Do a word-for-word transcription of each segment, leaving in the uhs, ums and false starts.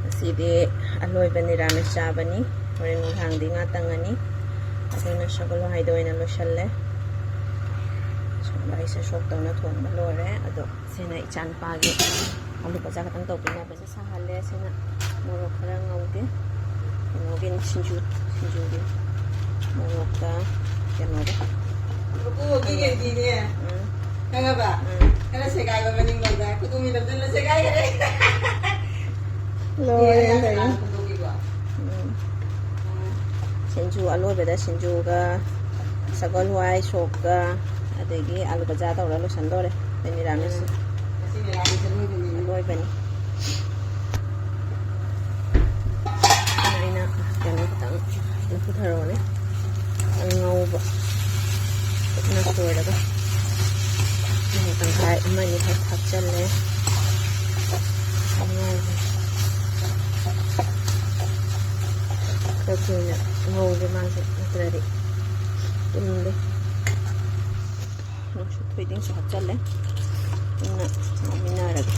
ꯉꯁꯤꯗꯤ ꯑꯂꯣꯏꯕ ꯅꯤꯔꯥꯃꯤꯁ ꯆꯥꯕꯅꯤ꯫ ꯍꯣꯔꯦꯟ ꯅꯨꯡꯗꯥꯡꯗꯤ ꯉꯥ ꯇꯪꯉꯅꯤ꯫ ꯑꯗꯨꯅ ꯁꯒꯣꯜ ꯍꯋꯥꯏꯗ ꯑꯣꯏꯅ ꯂꯣꯏꯁꯜꯂꯦ꯫ ꯁꯒꯣꯜ ꯍꯋꯥꯏꯁꯦ ꯁꯣꯛ ꯇꯧꯅ ꯊꯣꯡꯕ ꯂꯣꯏꯔꯦ꯫ ꯑꯗꯣ ꯁꯤꯅ ꯏꯆꯥꯅꯨꯄꯥꯒꯤ ꯑꯂꯨ ꯕꯖꯥ ꯈꯛꯇꯪ ꯇꯧꯕꯤꯅꯕꯁꯦ ꯁꯥꯍꯜꯂꯦ꯫ ꯁꯤꯅ ꯃꯣꯔꯣꯛ ꯈꯔ ꯉꯧꯒꯦ꯫ ꯀꯩꯅꯣꯒꯤ ꯁꯤꯡꯖꯨ, ꯁꯤꯡꯖꯨꯒꯤ ꯃꯣꯔꯣꯛꯀ ꯀꯩꯅꯣꯒ꯫ ꯎꯝ꯫ ꯈꯪꯉꯕ? ꯎꯝ꯫ ꯈꯔ ꯁꯦꯒꯥꯏꯕ ꯃꯅꯤꯡꯂꯣꯝꯗ ꯈꯨꯗꯣꯝꯕꯤ ꯅꯝꯁꯤꯜꯂ ꯁꯦꯒꯥꯏꯈ꯭ꯔꯦ꯫ ꯂꯣꯏꯔꯦ, ꯂꯣꯏꯔꯦ꯫ ꯎꯝ꯫ ꯁꯤꯡꯖꯨ ꯑꯂꯣꯏꯕꯗ ꯁꯤꯡꯖꯨꯒ ꯁꯒꯣꯜ ꯍꯋꯥꯏ ꯁꯣꯛꯀ ꯑꯗꯒꯤ ꯑꯂꯨ ꯕꯖꯥ ꯇꯧꯔ ꯂꯣꯏꯁꯟꯗꯣꯔꯦ꯫ ꯑꯩꯈꯣꯏ ꯅꯤꯔꯥꯃꯤꯁ꯫ ꯉꯁꯤ ꯅꯤꯔꯥꯃꯤꯁ ꯑꯂꯣꯏꯕꯅꯤ꯫ ꯑꯂꯣꯏꯕꯅꯤ꯫ ꯑꯩꯅ ꯀꯩꯅꯣ ꯈꯤꯇꯪ ꯂꯐꯨ ꯊꯔꯣꯅꯦ ꯈꯤꯇꯪ ꯉꯧꯕ ꯀꯨꯞꯅ ꯁꯣꯏꯔꯒ ꯃꯤꯅꯤꯠ ꯇꯪꯈꯥꯏ ꯑꯃ ꯑꯅꯤ ꯈꯛ ꯊꯥꯛꯆꯜꯂꯦ꯫ ꯉꯧꯕ ꯈꯔ ꯀꯨꯏꯅ ꯉꯧꯒꯦ ꯃꯥꯁꯦ, ꯅꯠꯇ꯭ꯔꯗꯤ ꯄꯨꯝꯗꯦ꯫ ꯊꯣꯏꯗꯤꯡꯁꯨ ꯍꯥꯞꯆꯜꯂꯦ꯫ ꯄꯨꯟꯅ ꯉꯧꯃꯤꯟꯅꯔꯒꯦ꯫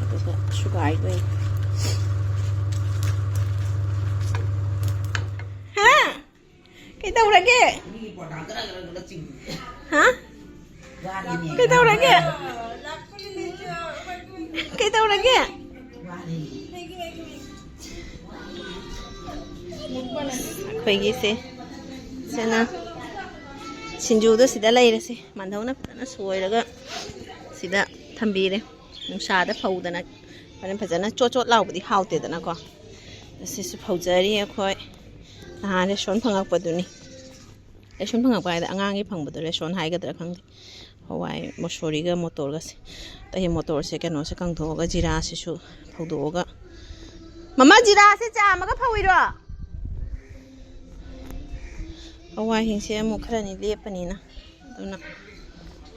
ꯑꯗꯨꯒ ꯁꯨꯒꯥꯏꯗꯣꯏꯅꯤ꯫ ꯍꯥ? ꯀꯩꯗꯧꯔꯒꯦ? ꯍꯥ? ꯀꯩꯗꯧꯔꯒꯦ? ꯀꯩꯗꯧꯔꯒꯦ? ꯑꯩꯈꯣꯏꯒꯤꯁꯦ ꯁꯤꯅ ꯁꯤꯡꯖꯨꯗꯣ ꯁꯤꯗ ꯂꯩꯔꯁꯦ꯫ ꯃꯥꯟꯗꯧꯅ ꯐꯖꯅ ꯁꯣꯏꯔꯒ ꯁꯤꯗ ꯊꯝꯕꯤꯔꯦ꯫ ꯅꯨꯡꯁꯥꯗ ꯐꯧꯗꯅ ꯍꯣꯔꯦꯟ ꯐꯖꯅ ꯆꯣꯠ ꯆꯣꯠ ꯂꯥꯎꯕꯗꯤ ꯍꯥꯎꯇꯦꯗꯅꯀꯣ꯫ ꯑꯁꯤꯁꯨ ꯐꯧꯖꯔꯤ ꯑꯩꯈꯣꯏ꯫ ꯅꯍꯥꯟ ꯔꯦꯁꯣꯟ ꯐꯪꯉꯛꯄꯗꯨꯅꯤ꯫ ꯔꯦꯁꯣꯟ ꯐꯪꯉꯛꯄ ꯍꯥꯏꯗꯤ ꯑꯉꯥꯡꯒꯤ ꯐꯪꯕꯗꯣ ꯔꯦꯁꯣꯟ ꯍꯥꯏꯒꯗ꯭ꯔꯥ ꯈꯪꯗꯦ꯫ ꯍꯋꯥꯏ ꯃꯁꯣꯔꯤꯒ ꯃꯣꯇꯣꯔꯒꯁꯦ꯫ ꯑꯩ ꯃꯣꯇꯣꯔꯁꯦ ꯀꯩꯅꯣꯁꯦ ꯀꯪꯊꯣꯛꯑꯒ ꯖꯤꯔꯥꯁꯤꯁꯨ ꯐꯧꯗꯣꯛꯑꯒ꯫ ꯃꯃꯥ, ꯖꯤꯔꯥꯁꯦ ꯆꯥꯝꯃꯒ ꯐꯧꯏꯔꯣ? ꯍꯋꯥꯏꯁꯤꯡꯁꯦ ꯑꯃꯨꯛ ꯈꯔꯅꯤ ꯂꯦꯞꯄꯅꯤꯅ꯫ ꯑꯗꯨꯅ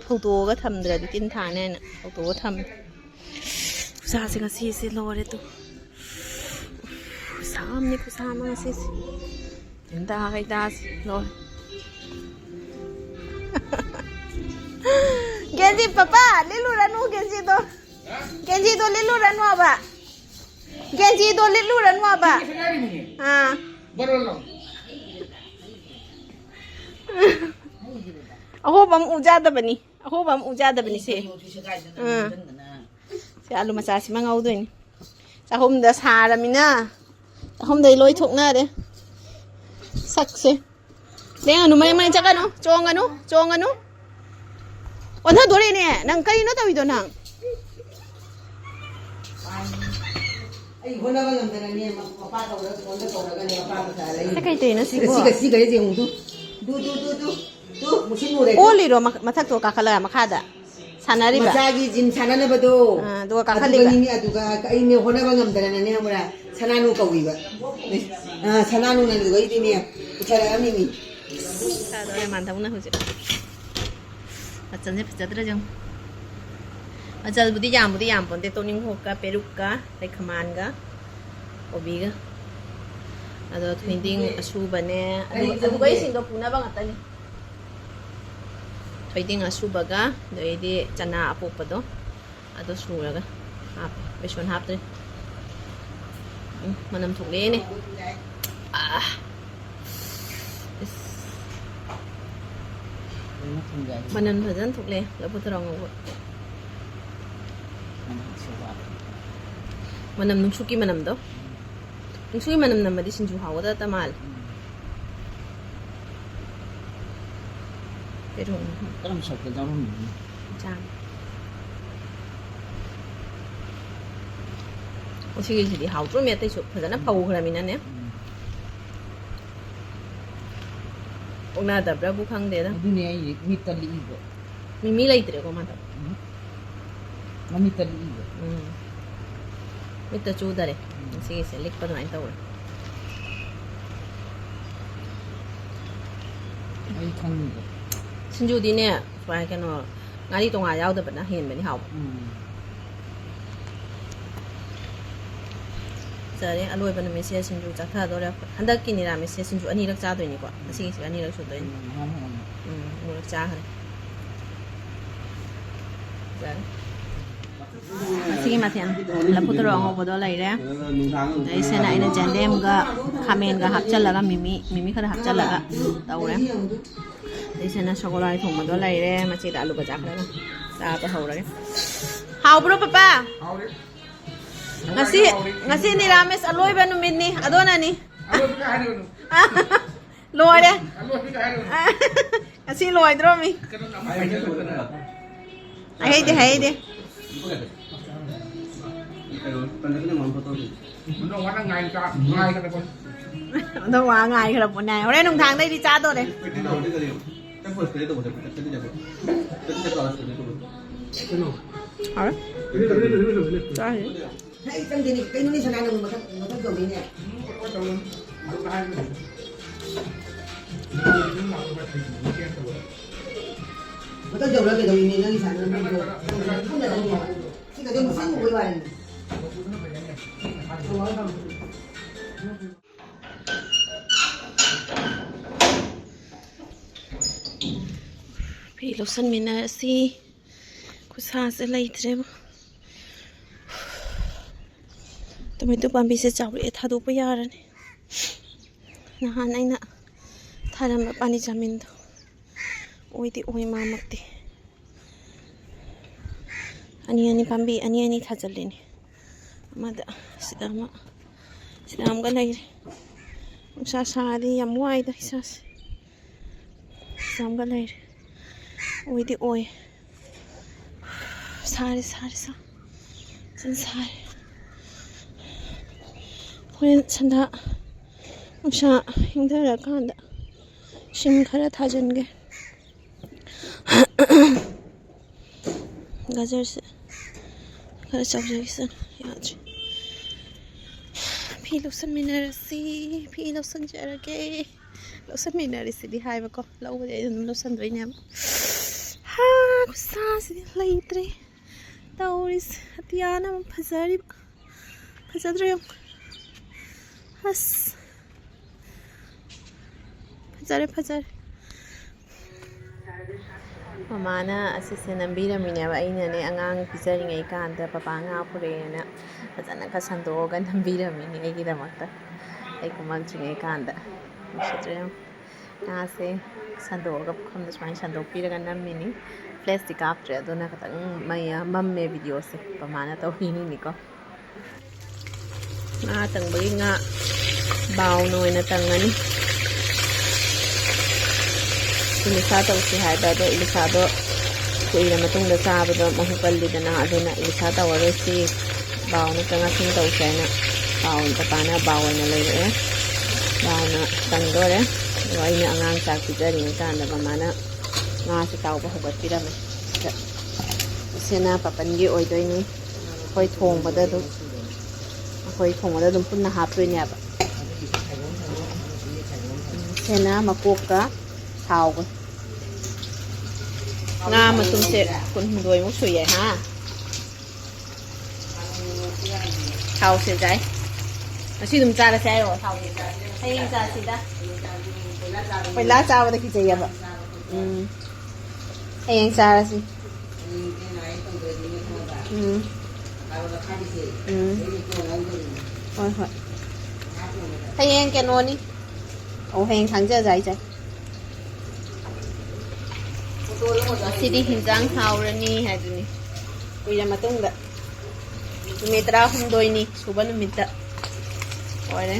ꯐꯧꯗꯣꯛꯑꯒ ꯊꯝꯗ꯭ꯔꯗꯤ ꯇꯤꯟ ꯊꯥꯅꯤ ꯍꯥꯏꯅ ꯐꯧꯗꯣꯛꯑꯒ ꯊꯝꯃꯦ꯫ ꯈꯨꯠꯁꯥꯁꯦ ꯉꯁꯤꯁꯦ ꯂꯣꯏꯔꯦ ꯇꯨ꯫ ꯈꯨꯠꯁꯥ ꯑꯃꯅꯤ, ꯈꯨꯠꯁꯥ ꯑꯃ ꯉꯁꯤꯁꯦ꯫ ꯇꯤꯟꯗꯥ ꯍꯩꯗꯥꯁꯦ ꯂꯣꯏꯔꯦ꯫ ꯒꯦꯟꯖꯤ, ꯄꯄꯥ, ꯂꯤꯠꯂꯨꯔꯅꯨ ꯒꯦꯟꯖꯤꯗꯣ꯫ ꯒꯦꯟꯖꯤꯗꯣ ꯂꯤꯠꯂꯨꯔꯅꯣꯕ꯫ ꯒꯦꯟꯖꯤꯗꯣ ꯂꯤꯠꯂꯨꯔꯅꯣꯕ꯫ ꯑꯥ꯫ ꯑꯍꯣꯕ ꯑꯃ ꯎꯖꯥꯗꯕꯅꯤ꯫ ꯑꯍꯣꯕ ꯑꯃ ꯎꯖꯥꯗꯕꯅꯤ ꯁꯦ꯫ ꯑꯥ꯫ ꯁꯦ ꯑꯂꯨ ꯃꯆꯥꯁꯤꯃ ꯉꯧꯗꯣꯏꯅꯤ꯫ ꯆꯥꯛꯈꯨꯝꯗ ꯁꯥꯔꯃꯤꯅ ꯆꯥꯛꯈꯨꯝꯗꯩ ꯂꯣꯏ ꯊꯣꯛꯅꯔꯦ꯫ ꯁꯛꯁꯦ꯫ ꯂꯦꯡꯒꯅꯨ, ꯃꯔꯦꯡ ꯃꯔꯦꯡ ꯆꯠꯀꯅꯨ꯫ ꯆꯣꯡꯒꯅꯨ, ꯆꯣꯡꯒꯅꯨ꯫ ꯑꯣꯟꯊꯗꯣꯔꯦꯅꯦ꯫ ꯅꯪ ꯀꯔꯤꯅꯣ ꯇꯧꯔꯤꯗꯣ ꯅꯪ? ꯑꯩ ꯍꯣꯠꯅꯕ ꯉꯝꯗꯅꯅꯦ, ꯃꯄꯥ ꯀꯧꯔꯒ, ꯐꯣꯟꯗ ꯀꯧꯔꯒꯅꯦ, ꯃꯄꯥ ꯃꯆꯥ ꯂꯩ꯫ ꯁꯤ ꯀꯩ ꯇꯧꯔꯤꯅꯣ ꯁꯤꯕꯣ? ꯁꯤꯒ, ꯁꯤꯒ, ꯁꯤꯒ ꯌꯦꯡꯉꯨ, ꯇꯨ꯫ ꯇꯨ, ꯇꯨ, ꯇꯨ, ꯇꯨ꯫ ꯇꯨ, ꯃꯨꯁꯤꯟ ꯃꯨꯔꯦ, ꯇꯨ꯫ ꯑꯣꯜꯂꯤꯔꯣ ꯃꯈ-, ꯃꯊꯛꯇꯣ ꯀꯥꯈꯠꯂꯒ ꯃꯈꯥꯗ? ꯁꯥꯟꯅꯔꯤꯕ? ꯃꯆꯥꯒꯤ ꯖꯤꯝ ꯁꯥꯟꯅꯅꯕꯗꯣ꯫ ꯑꯥ, ꯑꯗꯨꯒ ꯀꯥꯈꯠꯂꯤꯕ? ꯑꯗꯨꯒꯅꯤꯅꯦ, ꯑꯗꯨꯒ ꯑꯩꯅꯦ ꯍꯣꯠꯅꯕ ꯉꯝꯗꯅꯅꯦ, ꯈꯪꯕ꯭ꯔꯥ? ꯁꯅꯥꯅꯨ ꯀꯧꯏꯕ꯫ ꯑꯥ, ꯁꯅꯥꯅꯨꯅ ꯑꯗꯨꯒꯩꯗꯤꯅꯦ ꯄꯨꯊꯔꯛꯑꯝꯃꯤꯅꯤ꯫ ꯁꯥꯗꯧꯔꯦ ꯃꯥꯟꯗꯧꯅ ꯍꯧꯖꯤꯛ꯫ ꯃꯆꯜꯁꯦ ꯐꯖꯗ꯭ꯔꯥ ꯌꯦꯡꯉꯨ꯫ ꯃꯆꯜꯕꯨꯗꯤ ꯌꯥꯝꯕꯨꯗꯤ ꯌꯥꯝꯄꯣꯟꯇꯦ, ꯇꯣꯅꯤꯡꯈꯣꯛꯀ, ꯄꯦꯔꯨꯛꯀ, ꯂꯩꯈꯃꯥꯟꯒ, ꯀꯣꯕꯤꯒ꯫ ꯑꯗꯣ ꯊꯣꯏꯗꯤꯡ ꯑꯁꯨꯕꯅꯦ, ꯑꯗꯨ, ꯑꯗꯨꯒꯩꯁꯤꯡꯗꯣ ꯄꯨꯅꯕ ꯉꯥꯛꯇꯅꯤ꯫ ꯊꯣꯏꯗꯤꯡ ꯑꯁꯨꯕꯒ, ꯑꯗꯩꯗꯤ ꯆꯅꯥ ꯑꯄꯣꯛꯄꯗꯣ, ꯑꯗꯣ ꯁꯨꯔꯒ ꯍꯥꯞꯄꯦ꯫ ꯕꯦꯁꯣꯟ ꯍꯥꯞꯇ꯭ꯔꯤ꯫ ꯎꯝ, ꯃꯅꯝ ꯊꯣꯛꯂꯛꯑꯦꯅꯦ꯫ ꯑꯥ꯫ ꯏꯁ꯫ ꯀꯩꯅꯣ ꯊꯣꯡꯖꯥꯏ? ꯃꯅꯝ ꯐꯖꯅ ꯊꯣꯛꯂꯛꯑꯦ, ꯂꯐꯨ ꯊꯔꯣ ꯉꯧꯕ꯫ ꯃꯅꯝ ꯁꯦ ꯋꯥꯠꯂꯦ꯫ ꯃꯅꯝ, ꯅꯨꯡꯁꯨꯛꯀꯤ ꯃꯅꯝꯗꯣ꯫ ꯅꯨꯡꯁꯨꯛꯀꯤ ꯃꯅꯝ ꯅꯝꯃꯗꯤ ꯁꯤꯡꯖꯨ ꯍꯥꯎꯒꯗꯕ ꯃꯥꯜꯂꯦ꯫ ꯎꯝ꯫ ꯄꯦꯔꯨꯛ꯫ ꯀꯔꯝ ꯁꯛꯇ ꯌꯥꯎꯔꯝꯃꯤꯅꯣ? ꯆꯥꯡ꯫ ꯑꯣ, ꯁꯤꯒꯤꯁꯤꯗꯤ ꯍꯥꯎꯇ꯭ꯔꯣꯃꯤ, ꯑꯇꯩꯁꯨ ꯐꯖꯅ ꯐꯧꯈ꯭ꯔꯃꯤꯅꯅꯦ꯫ ꯎꯝ꯫ ꯑꯣꯛꯅꯗꯕ꯭ꯔꯥꯕꯨ ꯈꯪꯗꯦꯗ꯫ ꯑꯗꯨꯅꯦ ꯑꯩ ꯃꯤꯠꯇ ꯂꯤꯛꯏꯗꯣ꯫ ꯃꯤꯃꯤ ꯂꯩꯇ꯭ꯔꯦꯀꯣ ꯃꯥꯗꯣ꯫ ꯎꯝ꯫ ꯃꯃꯤꯠꯇ ꯂꯤꯛꯏꯕ꯫ ꯎꯝ꯫ ꯃꯤꯠꯇ ꯆꯨꯗꯔꯦ꯫ ꯎꯝ꯫ ꯉꯁꯤꯒꯤꯁꯦ ꯂꯤꯛꯄ ꯑꯗꯨꯃꯥꯏꯅ ꯇꯧꯔꯦ꯫ ꯑꯩ ꯈꯪꯉꯤꯕ꯫ ꯁꯤꯡꯖꯨꯗꯤꯅꯦ, ꯁꯨꯃꯥꯏꯅ ꯀꯩꯅꯣ, ꯉꯥꯔꯤ ꯇꯣꯉꯥꯟ ꯌꯥꯎꯗꯕꯅ ꯍꯦꯟꯕꯅꯤ ꯍꯥꯎꯕ꯫ ꯎꯝ꯫ ꯐꯖꯔꯦ, ꯑꯂꯣꯏꯕ ꯅꯨꯃꯤꯠꯁꯦ ꯁꯤꯡꯖꯨ ꯆꯥꯊꯗꯣꯔꯦ ꯑꯩꯈꯣꯏ꯫ ꯍꯟꯗꯛꯀꯤ ꯅꯤꯔꯥꯃꯤꯁꯁꯦ ꯁꯤꯡꯖꯨ ꯑꯅꯤꯔꯛ ꯆꯥꯗꯣꯏꯅꯤꯀꯣ꯫ ꯎꯝ꯫ ꯉꯁꯤꯒꯤꯁꯤꯒ ꯑꯅꯤꯔꯛ ꯁꯨꯗꯣꯏꯅꯤ꯫ ꯎꯝ, ꯃꯍꯥꯎ ꯃꯍꯥꯎ꯫ ꯎꯝ, ꯑꯃꯨꯔꯛ ꯆꯥꯈ꯭ꯔꯦ꯫ ꯐꯖꯔꯦ꯫ ꯉꯁꯤꯒꯤ ꯃꯊꯦꯜ ꯂꯐꯨ ꯊꯔꯣ ꯑꯉꯧꯕꯗꯣ ꯂꯩꯔꯦ꯫ ꯑꯗꯩꯁꯤꯅ ꯑꯩꯅ ꯌꯦꯟꯗꯦꯝꯒ ꯈꯥꯃꯦꯟꯒ ꯍꯥꯞꯆꯜꯂꯒ, ꯃꯤꯃꯤ, ꯃꯤꯃꯤ ꯈꯔ ꯍꯥꯞꯆꯜꯂꯒ ꯇꯧꯔꯦ꯫ ꯑꯗꯩꯁꯤꯅ ꯁꯒꯣꯜ ꯍꯋꯥꯏ ꯊꯣꯡꯕꯗꯣ ꯂꯩꯔꯦ꯫ ꯃꯆꯤꯗ ꯑꯂꯨ ꯕꯖꯥ ꯈꯔꯒ ꯆꯥꯕ ꯍꯧꯔꯒꯦ꯫ ꯍꯥꯎꯕ꯭ꯔꯣ ꯄꯄꯥ? ꯉꯁꯤ, ꯉꯁꯤ ꯅꯤꯔꯥꯃꯤꯁ ꯑꯂꯣꯏꯕ ꯅꯨꯃꯤꯠꯅꯤ꯫ ꯑꯗꯣꯅꯅꯤ꯫ ꯂꯣꯏꯔꯦ꯫ ꯉꯁꯤ ꯂꯣꯏꯗ꯭ꯔꯣꯃꯤ? ꯑꯩ ꯍꯩꯗꯦ, ꯍꯩꯗꯦ꯫ ꯑꯗꯣ ꯋꯥ ꯉꯥꯏꯈ꯭ꯔ ꯄꯣꯠꯅꯦ꯫ ꯍꯣꯔꯦꯟ ꯅꯨꯡꯗꯥꯡꯗꯩꯗꯤ ꯆꯥꯗꯣꯔꯦ꯫ ꯍꯥꯎꯔꯦ꯫ ꯆꯥꯔꯦ꯫ ꯍꯩ, ꯆꯪꯗꯦꯅꯦ꯫ ꯀꯩꯅꯣꯅꯦ ꯁꯅꯥ, ꯅꯪ ꯃꯊꯛ, ꯃꯊꯛ ꯌꯧꯅꯤꯅꯦ꯫ ꯃꯊꯛ ꯌꯧꯔ ꯀꯩꯗꯧꯅꯤ? ꯅꯪꯒꯤ ꯁꯅꯥ, ꯅꯪ ꯄꯨꯟꯅ ꯂꯧꯅꯤ ꯍꯥꯏꯕ꯫ ꯁꯤ ꯈꯛꯇꯪ ꯃꯁꯥ ꯎꯕꯩ ꯋꯥꯅꯤ꯫ ꯐꯤ ꯂꯧꯁꯟꯃꯤꯟꯅꯔꯁꯤ꯫ ꯈꯨꯠꯁꯥꯁꯦ ꯂꯩꯇ꯭ꯔꯦꯕ꯫ ꯇꯣꯃꯦꯇꯣ ꯄꯥꯝꯕꯤꯁꯦ ꯆꯥꯎꯔꯛꯑꯦ, ꯊꯥꯗꯣꯛꯄ ꯌꯥꯔꯅꯤ꯫ ꯅꯍꯥꯟ ꯑꯩꯅ ꯊꯥꯔꯝꯕ ꯄꯥꯅꯤ ꯆꯥꯃꯤꯟꯗꯣ ꯑꯣꯏꯗꯤ ꯑꯣꯏ ꯃꯥꯃꯛꯇꯤ꯫ ꯑꯅꯤ ꯑꯅꯤ, ꯄꯥꯝꯕꯤ ꯑꯅꯤ ꯑꯅꯤ ꯊꯥꯖꯤꯜꯂꯤꯅꯦ꯫ ꯑꯃꯗ ꯁꯤꯗ ꯑꯃ, ꯁꯤꯗ ꯑꯃꯒ ꯂꯩꯔꯦ꯫ ꯅꯨꯡꯁꯥ ꯁꯥꯔꯗꯤ ꯌꯥꯝ ꯋꯥꯏꯗ ꯏꯁꯥꯁꯦ꯫ ꯁꯤꯗ ꯑꯃꯒ ꯂꯩꯔꯦ꯫ ꯑꯣꯏꯗꯤ ꯑꯣꯏ꯫ ꯁꯥꯔꯦ, ꯁꯥꯔꯦ, ꯁꯥ-, ꯐꯖꯅ ꯁꯥꯔꯦ꯫ ꯍꯣꯔꯦꯟ ꯁꯟꯗꯥ ꯅꯨꯡꯁꯥ ꯏꯪꯊꯔꯀꯥꯟꯗ ꯁꯤꯡ ꯈꯔ ꯊꯥꯖꯤꯟꯒꯦ꯫ ꯒꯖꯔꯁꯦ ꯈꯔ ꯆꯥꯎꯖꯈꯤꯁꯅꯨ, ꯌꯥꯗ꯭ꯔꯦ꯫ ꯐꯤ ꯂꯧꯁꯟꯃꯤꯟꯅꯔꯁꯤ, ꯐꯤ ꯂꯧꯁꯟꯖꯔꯒꯦ꯫ ꯂꯧꯁꯟꯃꯤꯟꯅꯔꯁꯤꯗꯤ ꯍꯥꯏꯕꯀꯣ, ꯂꯧꯕꯗꯤ ꯑꯩ ꯑꯗꯨꯝ ꯂꯧꯁꯟꯗꯣꯏꯅꯦꯕ꯫ ꯍꯥ, ꯈꯨꯠꯁꯥꯁꯤꯗꯤ ꯂꯩꯇ꯭ꯔꯦ ꯇꯧꯔꯤꯁꯦ꯫ ꯑꯇꯤꯌꯥꯅ ꯑꯃꯨꯛ ꯐꯖꯔꯤꯕ꯫ ꯐꯖꯗ꯭ꯔꯣ ꯌꯦꯡꯉꯨ꯫ ꯑꯁ꯫ ꯐꯖꯔꯦ, ꯐꯖꯔꯦ꯫ ꯃꯃꯥꯅ ꯑꯁꯤꯁꯦ ꯅꯝꯕꯤꯔꯝꯃꯤꯅꯦꯕ꯫ ꯑꯩꯅꯅꯦ ꯑꯉꯥꯡ ꯄꯤꯖꯔꯤꯉꯩ ꯀꯥꯟꯗ ꯄꯄꯥ ꯉꯥ ꯄꯨꯔꯛꯑꯦꯅ ꯐꯖꯅꯒ ꯁꯟꯗꯣꯛꯑꯒ ꯅꯝꯕꯤꯔꯝꯃꯤꯅꯦ ꯑꯩꯒꯤꯗꯃꯛꯇ, ꯑꯩ ꯀꯨꯝꯃꯛꯇ꯭ꯔꯤꯉꯩ ꯀꯥꯟꯗ꯫ ꯅꯨꯡꯁꯤꯗ꯭ꯔꯣ ꯌꯦꯡꯉꯣ꯫ ꯉꯥꯁꯦ ꯁꯟꯗꯣꯛꯑꯒ ꯄꯨꯈꯝꯗ ꯁꯨꯃꯥꯏꯅ ꯁꯟꯗꯣꯛꯄꯤꯔꯒ ꯅꯝꯃꯤꯅꯤ꯫ ꯐ꯭ꯂꯦꯁꯇꯤ ꯀꯥꯞꯇ꯭ꯔꯦ, ꯑꯗꯨꯅ ꯈꯤꯇꯪ ꯃꯩ ꯃꯝꯃꯦ ꯚꯤꯗꯤꯑꯣꯁꯦ꯫ ꯃꯃꯥꯅ ꯇꯧꯕꯤꯔꯤꯅꯤꯀꯣ꯫ ꯉꯥ ꯇꯪꯕꯒꯤ ꯉꯥ ꯕꯥꯎꯅ ꯑꯣꯏꯅ ꯇꯪꯉꯅꯤ꯫ ꯏꯂꯤꯁꯥ ꯇꯧꯁꯤ ꯍꯥꯏꯕ, ꯑꯗꯣ ꯏꯂꯤꯁꯥꯗꯣ ꯀꯨꯏꯔ ꯃꯇꯨꯡꯗ ꯆꯥꯕꯗꯣ ꯃꯍꯨ ꯀꯜꯂꯤꯗꯅ, ꯑꯗꯨꯅ ꯏꯂꯤꯁꯥ ꯇꯧꯔꯔꯣꯏꯁꯤ, ꯕꯥꯎꯅ ꯆꯪꯉꯛꯁꯤꯟ ꯇꯧꯁꯦ ꯍꯥꯏꯅ ꯕꯥꯎ, ꯄꯄꯥꯅ ꯕꯥꯎ ꯑꯣꯏꯅ ꯂꯩꯔꯛꯑꯦ꯫ ꯕꯥꯎꯅ ꯇꯪꯗꯣꯔꯦ꯫ ꯑꯗꯣ ꯑꯩꯅ ꯑꯉꯥꯡ ꯆꯥꯛ ꯄꯤꯖꯔꯤꯉꯩ ꯀꯥꯟꯗ ꯃꯃꯥꯅ ꯉꯥꯁꯦ ꯇꯥꯎꯕ ꯍꯧꯒꯠꯄꯤꯔꯝꯃꯦ꯫ ꯁꯤꯅ ꯄꯥꯄꯟꯒꯤ ꯑꯣꯏꯗꯣꯏꯅꯤ꯫ ꯑꯩꯈꯣꯏ ꯊꯣꯡꯕꯗ ꯑꯗꯨꯝ, ꯑꯩꯈꯣꯏ ꯊꯣꯡꯕꯗ ꯑꯗꯨꯝ ꯄꯨꯟꯅ ꯍꯥꯞꯇꯣꯏꯅꯦꯕ꯫ ꯁꯤꯅ ꯃꯀꯣꯛꯀ ꯊꯥꯎꯒ꯫ ꯉꯥ ꯃꯇꯨꯝꯁꯦ ꯀꯨꯟꯍꯨꯝꯗꯣꯏꯃꯨꯛ ꯁꯨꯏꯌꯦ, ꯍꯥ? ꯊꯥꯎꯁꯦ ꯆꯥꯏ꯫ ꯉꯁꯤ ꯑꯗꯨꯝ ꯆꯥꯔꯁꯦ ꯍꯥꯏꯔꯣ? ꯊꯥꯎꯁꯦ ꯆꯥꯏ꯫ ꯍꯌꯦꯡ ꯆꯥꯁꯤꯗ꯫ ꯀꯣꯏꯂꯥ ꯆꯥꯕꯗ ꯀꯤꯖꯩꯌꯦꯕ꯫ ꯎꯝ꯫ ꯍꯌꯦꯡ ꯆꯥꯔꯁꯤ꯫ ꯎꯝ꯫ ꯎꯝ꯫ ꯍꯣꯏ, ꯍꯣꯏ꯫ ꯍꯌꯦꯡ ꯀꯩꯅꯣꯅꯤ꯫ ꯑꯣ, ꯍꯌꯦꯡ ꯊꯥꯡꯖ ꯆꯥꯏ ꯆꯥꯏ꯫ ꯉꯁꯤꯗꯤ ꯍꯤꯟꯖꯥꯡ ꯍꯥꯎꯔꯅꯤ ꯍꯥꯏꯗꯨꯅꯤ꯫ ꯀꯨꯏꯔ ꯃꯇꯨꯡꯗ꯫ ꯅꯨꯃꯤꯠ ꯇꯔꯥꯍꯨꯝꯗꯣꯏꯅꯤ ꯁꯨꯕ ꯅꯨꯃꯤꯠꯇ ꯑꯣꯏꯔꯦ꯫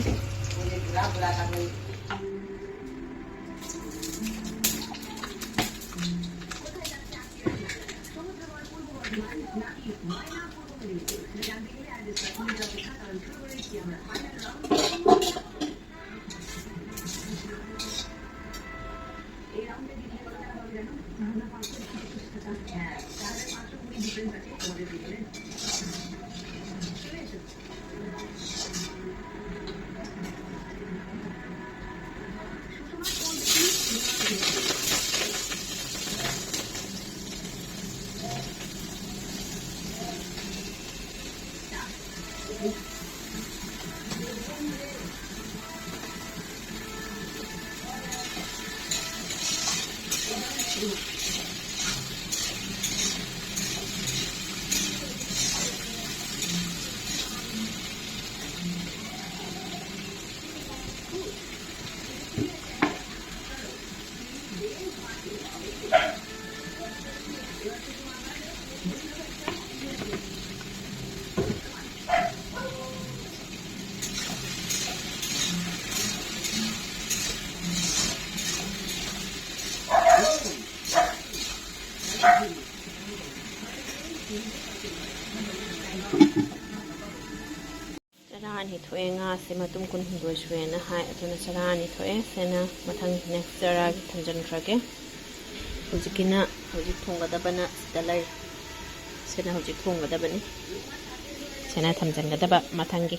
ꯆꯔꯥ ꯑꯅꯤ ꯊꯣꯛꯑꯦ, ꯉꯥꯁꯦ ꯃꯇꯨꯝ ꯀꯨꯟꯍꯨꯝꯗꯣꯏ ꯁꯨꯑꯦꯅ ꯍꯥꯏ, ꯑꯗꯨꯅ ꯆꯔꯥ ꯑꯅꯤ ꯊꯣꯛꯑꯦ꯫ ꯁꯤꯅ ꯃꯊꯪ next ꯆꯔꯥꯒꯤ ꯊꯝꯖꯤꯟꯈ꯭ꯔꯒꯦ꯫ ꯍꯧꯖꯤꯛꯀꯤꯅ, ꯍꯧꯖꯤꯛ ꯊꯣꯡꯒꯗꯕꯅ ꯁꯤꯗ ꯂꯩ꯫ ꯁꯤꯅ ꯍꯧꯖꯤꯛ ꯊꯣꯡꯒꯗꯕꯅꯤ꯫ ꯁꯤꯅ ꯊꯝꯖꯤꯟꯒꯗꯕ ꯃꯊꯪꯒꯤ꯫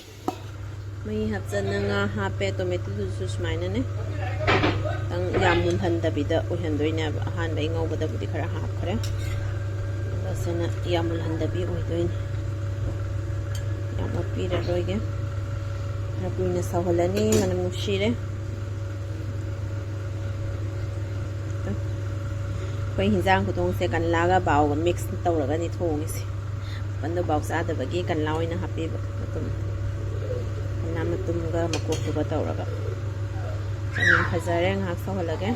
ꯃꯍꯤ ꯍꯥꯞꯆꯟꯅ ꯉꯥ ꯍꯥꯞꯄꯦ, ꯇꯣꯃꯦꯇꯣꯗꯨꯁꯨ ꯁꯨꯃꯥꯏꯅꯅꯦ꯫ ꯈꯤꯇꯪ ꯌꯥꯝ ꯃꯨꯟꯍꯟꯗꯕꯤꯗ ꯑꯣꯏꯍꯟꯗꯣꯏꯅꯦꯕ꯫ ꯑꯍꯥꯟꯕ ꯑꯩ ꯉꯧꯕꯗꯕꯨꯗꯤ ꯈꯔ ꯍꯥꯞꯈ꯭ꯔꯦ꯫ ꯑꯗꯨꯒ ꯁꯤꯅ ꯌꯥꯝ ꯃꯨꯜꯍꯟꯗꯕꯤ ꯑꯣꯏꯗꯣꯏꯅꯦ꯫ ꯌꯥꯝ ꯑꯣꯠꯄꯤꯔꯔꯣꯏꯒꯦ꯫ ꯈꯔ ꯀꯨꯏꯅ ꯁꯧꯍꯜꯂꯅꯤ, ꯃꯅꯝ ꯅꯨꯡꯁꯤꯔꯦ꯫ ꯑꯩꯈꯣꯏ ꯍꯤꯟꯖꯥꯡ ꯈꯨꯊꯣꯡꯁꯦ ꯀꯟꯂꯥꯒ ꯕꯥꯎꯒ mix ꯇꯧꯔꯒꯅꯤ ꯊꯣꯡꯉꯤꯁꯦ꯫ ꯄꯟꯗꯣ ꯕꯥꯎ ꯆꯥꯗꯕꯒꯤ ꯀꯟꯂꯥ ꯑꯣꯏꯅ ꯍꯥꯞꯄꯤꯕ ꯃꯇꯨꯝ꯫ ꯀꯟꯂꯥ ꯃꯇꯨꯝꯒ ꯃꯀꯣꯛꯇꯨꯒ ꯇꯧꯔꯒ꯫ ꯆꯥꯅꯤꯡ ꯐꯖꯔꯦ, ꯉꯥꯏꯍꯥꯛ ꯁꯧꯍꯜꯂꯒꯦ꯫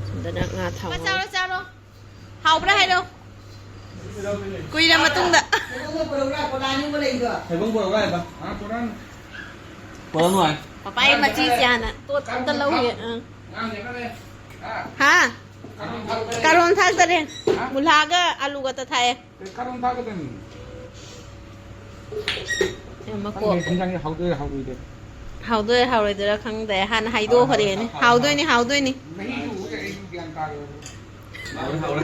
ꯁꯣꯝꯗꯅ ꯉꯥ ꯊꯥꯎ ꯉꯧ-, ꯆꯥꯔꯣ, ꯆꯥꯔꯣ꯫ ꯍꯥꯎꯕ꯭ꯔꯥ ꯍꯥꯏꯔꯣ? ꯀꯨꯏꯔ ꯃꯇꯨꯡꯗ꯫ ꯊꯩꯕꯣꯡ ꯄꯨꯔꯛꯎꯔꯥ ꯍꯥꯏꯕ? ꯄꯨꯔꯛꯑꯅꯨ ꯍꯥꯏ꯫ ꯄꯄꯥꯒꯤ ꯃꯆꯤꯁꯦ ꯍꯥꯟꯅ ꯇꯣꯠ ꯑꯝꯇ ꯂꯧꯒꯦ꯫ ꯑꯪ꯫ ꯍꯥ? ꯀꯥꯔꯣꯟ ꯊꯥꯛꯇꯔꯦ꯫ ꯃꯨꯂꯥꯒ ꯑꯂꯨꯒ ꯇ ꯊꯥꯛꯑꯦ꯫ ꯀꯥꯔꯣꯟ ꯊꯥꯛꯀꯗꯕꯅꯤ꯫ ꯑꯦ, ꯃꯀꯣꯛ꯫ ꯈꯪꯗꯦ, ꯍꯤꯟꯖꯥꯡꯁꯦ ꯍꯥꯎꯗꯣꯏꯔꯥ ꯍꯥꯎꯔꯣꯏꯗꯣꯏꯔꯥ꯫ ꯍꯥꯎꯗꯣꯏꯔꯥ ꯍꯥꯎꯔꯣꯏꯗꯣꯏꯔꯥ ꯈꯪꯗꯦ꯫ ꯍꯥꯟꯅ ꯍꯥꯏꯗꯣꯛꯈ꯭ꯔꯦꯅꯦ꯫ ꯍꯥꯎꯗꯣꯏꯅꯤ, ꯍꯥꯎꯗꯣꯏꯅꯤ꯫ ꯃꯍꯤꯗꯨ ꯎꯕꯗ ꯑꯩꯁꯨ ꯒ꯭ꯌꯥꯟ ꯇꯥꯔꯦꯕ꯫ ꯍꯥꯎꯔꯦ, ꯍꯥꯎꯔꯦ꯫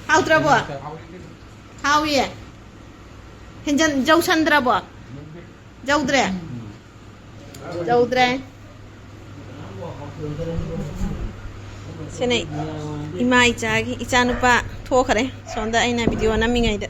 ꯍꯥꯎꯇ꯭ꯔꯕꯣ? ꯍꯥꯎꯔꯦ꯫ ꯍꯥꯎꯏꯌꯦ꯫ ꯍꯦꯟꯖꯟ-, ꯖꯧꯁꯟꯗ꯭ꯔꯕꯣ? ꯖꯧꯗ꯭ꯔꯦ? ꯖꯧꯗ꯭ꯔꯦ꯫ ꯁꯤꯅ ꯏꯃꯥ ꯏꯆꯥꯒꯤ, ꯏꯆꯥꯅꯨꯄꯥ ꯊꯣꯛꯈ꯭ꯔꯦ꯫ ꯁꯣꯝꯗ ꯑꯩꯅ video ꯅꯝꯃꯤꯉꯩꯗ꯫